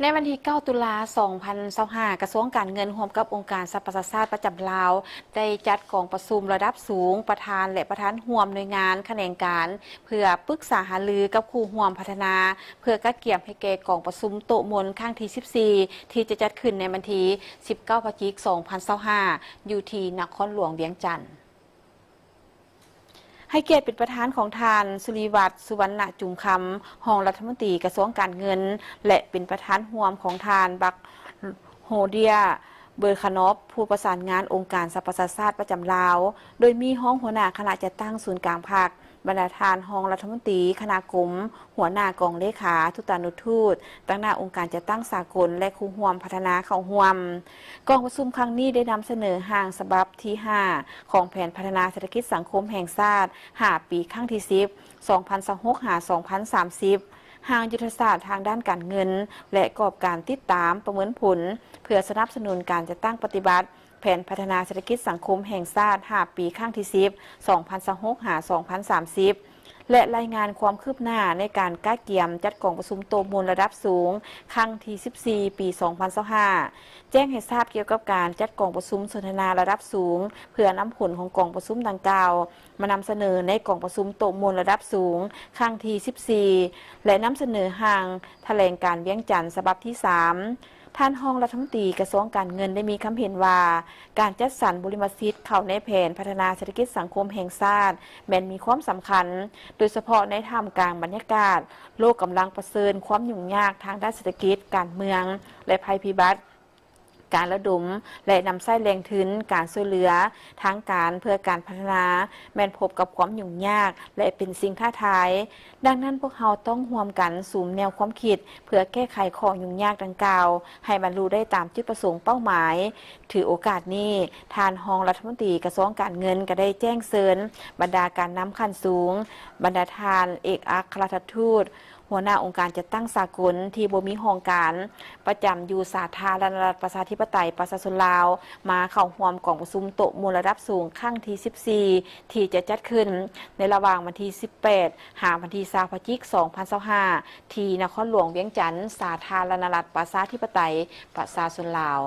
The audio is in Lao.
ໃນວັນທີເກົ້າ ຕຸລາ ສອງພັນຊາວຫ້າ ກະຊວງການເງິນຮ່ວມກັບອົງການສະຫະປະຊາຊາດປະຈຳລາວ ໄດ້ຈັດກອງປະຊຸມລະດັບສູງ ປະທານ ແລະ ປະທານຮ່ວມໜ່ວຍງານຂະແໜງການ ເພື່ອປຶກສາຫາລືກັບຄູ່ຮ່ວມພັດທະນາ ເພື່ອກະກຽມໃຫ້ແກ່ກອງປະຊຸມໂຕະມົນຄັ້ງທີ ສິບສີ່ ທີ່ຈະຈັດຂຶ້ນໃນວັນທີ ສິບເກົ້າ ພະຈິກ ສອງພັນຊາວຫ້າ ຢູ່ທີ່ນະຄອນຫຼວງວຽງຈັນ. ໃຫ້ກຽດເປັນປະທານຂອງທ່ານ ສຸລິວັດ ສຸວັນນະຈຸມຄຳ ຮອງລັດຖະມົນຕີກະຊວງການເງິນ ແລະ ເປັນປະທານຮ່ວມຂອງທ່ານ ບັກໂຮເດຍ ເບີຄານອບ ຜູ້ປະສານງານອົງການສະຫະປະຊາຊາດປະຈຳລາວ, ໂດຍມີຮອງຫົວໜ້າຄະນະຈັດຕັ້ງສູນກາງພັກ, ບັນດາທ່ານຮອງລັດຖະມົນຕີ, ຄະນະກົມ, ຫົວໜ້າກອງເລຂາ, ທູຕານຸທູດ, ຕາງໜ້າອົງການຈັດຕັ້ງສາກົນ ແລະ ຄູ່ຮ່ວມພັດທະນາເຂົ້າຮ່ວມ. ກອງປະຊຸມຄັ້ງນີ້ໄດ້ນຳສະເໜີຮ່າງສະບັບທີຫ້າ ຂອງແຜນພັດທະນາເສດຖະກິດສັງຄົມແຫ່ງຊາດ ຫ້າ ປີ ຄັ້ງທີ ສິບ ສອງພັນຊາວຫົກ ຫາ ສອງພັນສາມສິບ, ຮ່າງຍຸດທະສາດທາງດ້ານການເງິນ ແລະ ກອບການຕິດຕາມປະເມີນຜົນ ເພື່ອສະໜັບສະໜູນການຈັດຕັ້ງປະຕິບັດ ແຜນພັດທະນາເສດຖະກິດສັງຄົມແຫ່ງຊາດ ຫ້າ ປີ ຄັ້ງທີ ສິບ ສອງພັນຊາວຫົກ ຫາ ສອງພັນສາມສິບ ແລະ ລາຍງານຄວາມຄືບໜ້າໃນການກະກຽມຈັດກອງປະຊຸມໂຕະມົນລະດັບສູງ ຄັ້ງທີ ສິບສີ່ ປີ ສອງພັນຊາວຫ້າ ແຈ້ງໃຫ້ຊາບກ່ຽວກັບການຈັດກອງປະຊຸມສົນທະນາລະດັບສູງ ເພື່ອນຳຜົນຂອງກອງປະຊຸມດັ່ງກ່າວ ມານຳສະເໜີໃນກອງປະຊຸມໂຕະມົນລະດັບສູງ ຄັ້ງທີ ສິບສີ່ ແລະ ນຳສະເໜີຮ່າງຖະແຫຼງການວຽງຈັນສະບັບທີ ສາມ. ທ່ານຮອງລັດຖະມົນຕີກະຊວງການເງິນໄດ້ມີຄຳເຫັນວ່າ ການຈັດສັນບຸລິມະສິດເຂົ້າໃນແຜນພັດທະນາເສດຖະກິດສັງຄົມແຫ່ງຊາດ ແມ່ນມີຄວາມສຳຄັນ, ໂດຍສະເພາະໃນທ່າມກາງບັນຍາກາດໂລກກຳລັງປະເຊີນຄວາມຫຍຸ້ງຍາກທາງດ້ານເສດຖະກິດ, ການເມືອງ ແລະ ໄພພິບັດ. ການລະດົມ ແລະ ນຳໃຊ້ແຫຼ່ງທຶນການຊ່ວຍເຫຼືອທາງການເພື່ອການພັດທະນາ ແມ່ນພົບກັບຄວາມຫຍຸ້ງຍາກ ແລະ ເປັນສິ່ງທ້າທາຍ. ດັ່ງນັ້ນ, ພວກເຮົາຕ້ອງຮ່ວມກັນສຸມແນວຄວາມຄິດ ເພື່ອແກ້ໄຂຂໍ້ຫຍຸ້ງຍາກດັ່ງກ່າວ ໃຫ້ບັນລຸໄດ້ຕາມຈຸດປະສົງເປົ້າໝາຍ. ຖືໂອກາດນີ້, ທ່ານຮອງລັດຖະມົນຕີກະຊວງການເງິນ ກໍໄດ້ແຈ້ງເຊີນບັນດາການນຳຂັ້ນສູງ, ບັນດາທ່ານເອກອັກຄະລັດຖະທູດ, ຫົວໜ້າອົງການຈັດຕັ້ງສາກົນທີ່ບໍ່ມີຫ້ອງການປະຈຳຢູ່ສາທາລະນະລັດປະຊາທິປະໄຕປະຊາຊົນລາວ ມາເຂົ້າຮ່ວມກອງປະຊຸມໂຕະມົນລະດັບສູງຄັ້ງທີ ສິບສີ່ ທີ່ຈະຈັດຂຶ້ນໃນລະຫວ່າງວັນທີ ສິບແປດ ຫາວັນທີ ຊາວ ພະຈິກ ສອງພັນຊາວຫ້າ ທີ່ນະຄອນຫຼວງວຽງຈັນ, ສາທາລະນະລັດປະຊາທິປະໄຕປະຊາຊົນລາວ.